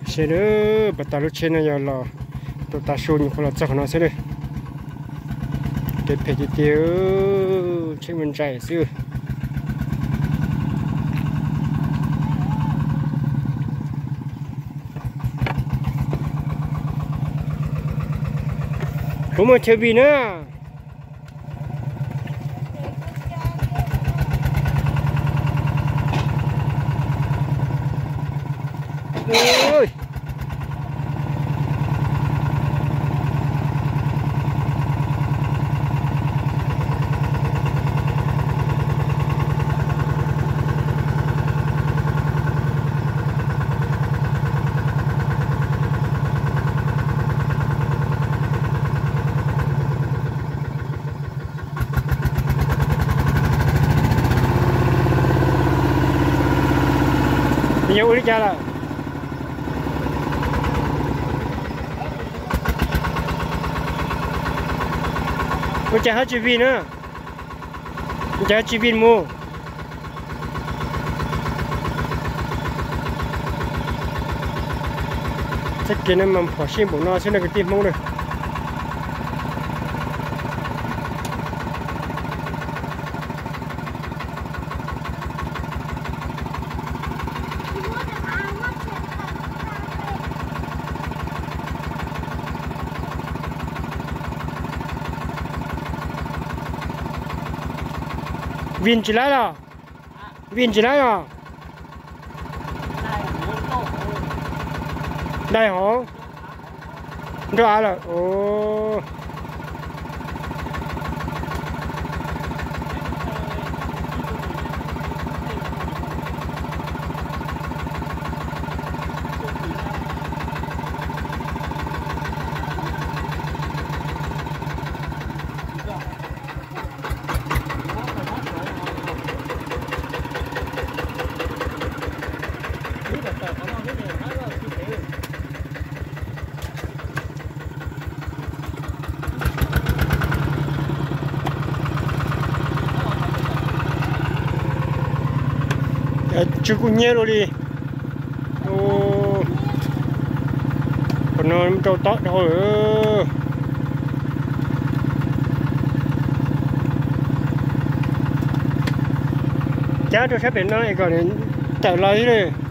Seb lawm, pas tas lub tsheb no yog los rau tav su nyuam qhuav los txog qhov no xwb lawm. Kev phem tiag tiag, tsheb mus ntsais xwb. Puas muaj chaw vij na? Yog ua li cas lawm? Ua cas ho tsis vij na? Ua cas ho tsis vij mus? Txoj kev no mas phom sij npaum no xwb no kwv tij Hmoob na. Vij tsis laib los? Vij tsis laib los? Dai hov, nrog av lawm. Tsw kub hnyiab luaj li. Qhov no rau tob dhau lawm. Cab rau sab pem no es kom nws tawm los xwb.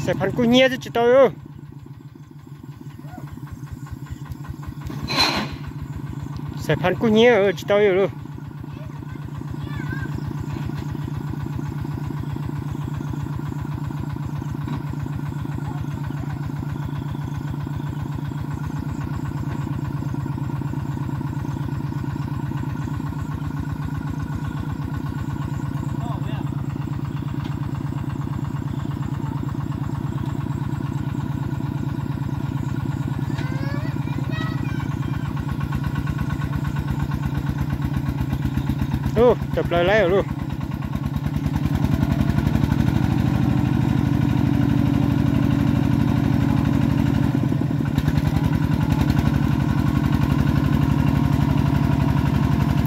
Xaim Phan kub hnyiab twb tsis tau. Xaim Phan kub hnyiab tsis tau li. Ub, tawm plaws laib lawm lauj.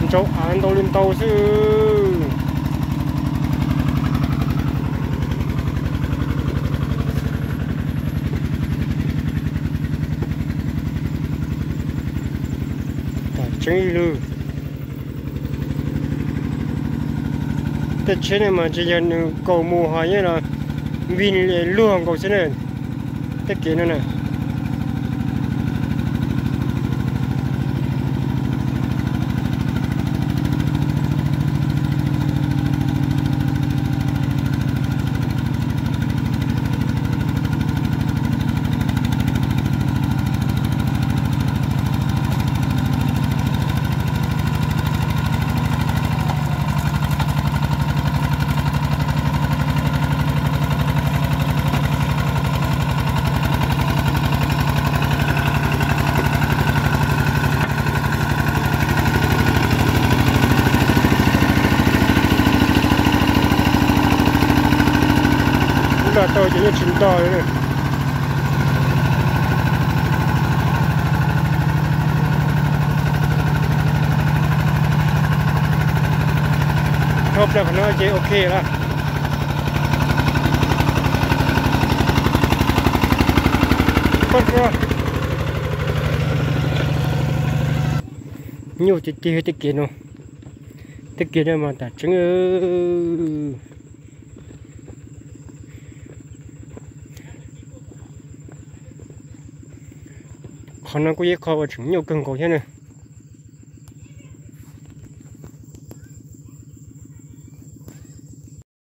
Ntsaum av ntau li ntau xwb. Tseeb ib lwm. Tej tsheb no mas tsis yog nws kaus mus ho yeej los vij luag nkaus xwb na. Tej kev no na. Tau ces yeej tsis nto li. Dhau plaws qhov no ces ok lawm. Nyuj cig cig tej kev no, tej kev no mas tam tseeb. Qhov no kuj yog qhov uas tseem nyuaj kawg nkaus thiab na.